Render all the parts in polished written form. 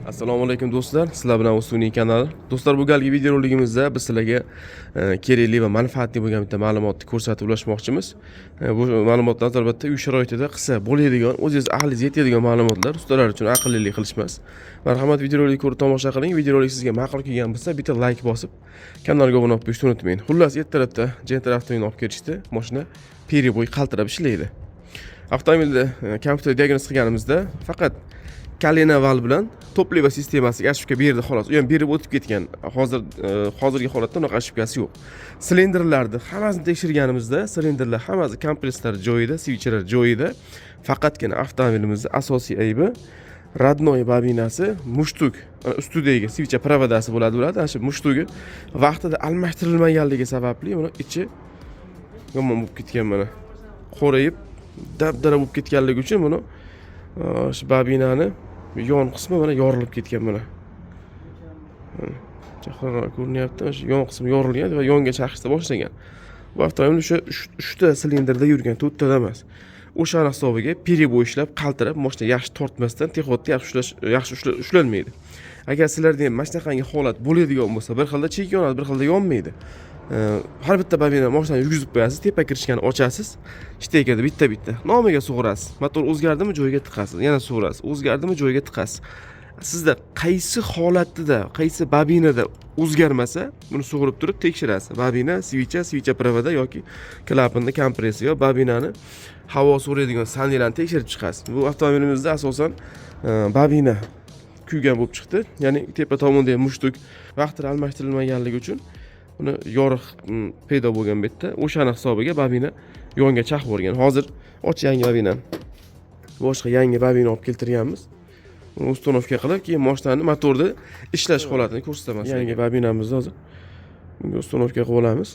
Assalomu alaykum do'stlar, sizlar bilan Usuniy kanali. Do'stlar, bu galgi videoroligimizda biz sizlarga kerakli va manfaatli bo'lgan bitta ma'lumotni ko'rsatib ulashmoqchimiz. Bu ma'lumotlar albatta uy sharoitida qilsa bo'ladigan, o'zingiz ahlingiz yetadigan ma'lumotlar, ustalar uchun aqllilik qilishmas. Marhamat, videorolikni ko'rib tomosha qiling. Videorolik sizga ma'qul kelgan bo'lsa, bitta like bosib, kanalga obuna bo'lib qo'yishni unutmang. Xullas, ertalabda Gentra avtomobilini olib kelishdi. Mashina перебой qaltirab ishlaydi. Avtomobilni kompyuter diagnoz qilganimizda faqat коленвал bilan топливо sistemasiga ошибка berdi, xolos. U ham berib o'tib ketgan. Hozir hozirgi holatda unaqa ошибка si yo'q. Silindrlarni hammasini tekshirganimizda, silindrlar hammasi, kompressor joyida, свеча lar joyida. Faqatgina avtomobilimizda asosiy aybi родной bobinasi, мундштук, ana ustidagi свеча провода si bo'ladi. Ana shu мундштук i vaqtida almashtirilmaganligi sababli uni ichi yomon bo'lib ketgan mana. Qorayib, dabdala bo'lib ketganligi uchun buni shu bobinani yon qismi mana yorilib ketgan mana. Mana, jahonroq ko'rinyapti, mana shu yon qismi yorilgan va yonga chaqishni boshlagan. Bu avtomobil o'sha uchta silindrda yurgan, to'rttada emas. O'shani hisobiga перебой ishlab, qaltirab, mashina yaxshi tortmasdan теход da yaxshi ushlash, yaxshi ushlanmaydi. Agar sizlarda ham mana shunaqangi holat bo'ladigan bo'lsa, bir xilda chek yonadi, bir xilda yonmaydi. Har bitta bobina mashinani yurgizib qo'yasiz, tepa крышка ni ochasiz, штекер da bitta bitta nomiga sug'urasiz. Motor o'zgardimi, joyiga tiqasiz, yana sug'urasiz, o'zgardimi, joyiga tiqasiz. Sizda qaysi holatida, qaysi bobinada o'zgarmasa, buni sug'urib turib tekshirasiz. Bobina, свеча, свеча провода yoki klapanni kompressor yo bobinani havo so'raydigan sandilarni tekshirib chiqasiz. Bu avtomobilimizda asosan bobina kuygan bo'lib chiqdi. Ya'ni tepa tomonda ham мундштук vaqtida almashtirilmaganligi uchun uni yoriq paydo bo'lgan bu yerda. O'shani hisobiga bobina yonga chaqib yuborgan. Hozir och yangi bobinani. Boshqa yangi bobina olib keltirganmiz. Uni установка qilib, keyin mashinani motorda ishlash holatini ko'rsataman. Yangi bobinamizni hozir bunga установка qilib olamiz.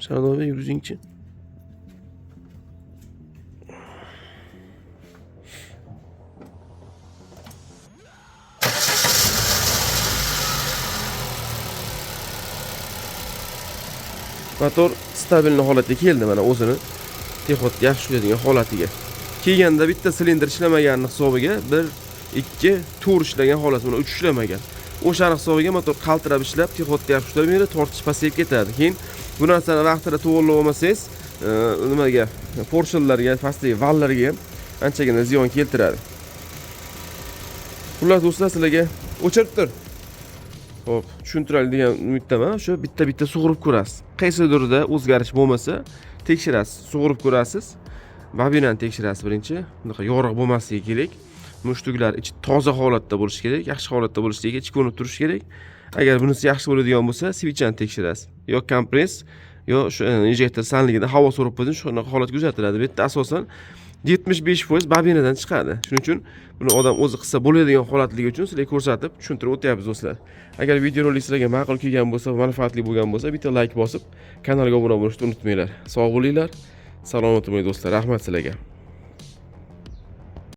Sardorbek, yurgizingchi. Motor стабильный holatga keldi mana, o'zini теход yaxshi ushlaydigan holatiga. Kelganda bitta silindr ishlamaganini hisobiga 1, 2, 4 ishlagan xolos, mana 3 ishlamagan. O'shani hisobiga motor qaltirab ishlab, теход da yaxshi ushlamaydi, tortish pasayib ketadi. Keyin bu narsani vaqtida to'g'irlab olmasangiz, nimaga, поршень larga, pastdagi vallarga ham anchagina ziyon keltiradi. Xullas do'stlar, sizlarga o'chirib tur. Xo'p, tushuntiradi degan umiddaman. O'sha bitta-bitta sug'urib ko'rasiz. Qaysidirda o'zgarish bo'lmasa, tekshirasiz, sug'urib ko'rasiz. Bobinani tekshirasiz birinchi. Bunaqa yoriq bo'lmasligi kerak. Мундштук lar ichi toza holatda bo'lishi kerak, yaxshi holatda bo'lishi kerak, ichi ko'rinib turishi kerak. Agar bunisi yaxshi bo'ladigan bo'lsa, свеча ni tekshirasiz. Yo kompress, yo shu injektor sanligida havo so'rib qo'ysin, shunaqa holat kuzatiladi. Bu yerda asosan 75% bobinadan chiqadi. Shuning uchun buni odam o'zi qilsa bo'ladigan holatligi uchun sizlarga ko'rsatib, tushuntirib o'tyapmiz do'stlar. Agar videorolik sizlarga ma'qul kelgan bo'lsa, manfaatli bo'lgan bo'lsa, bitta like bosib, kanalga obuna bo'lishni unutmanglar. Sog' bo'linglar. Salomat bo'ling do'stlar. Rahmat sizlarga.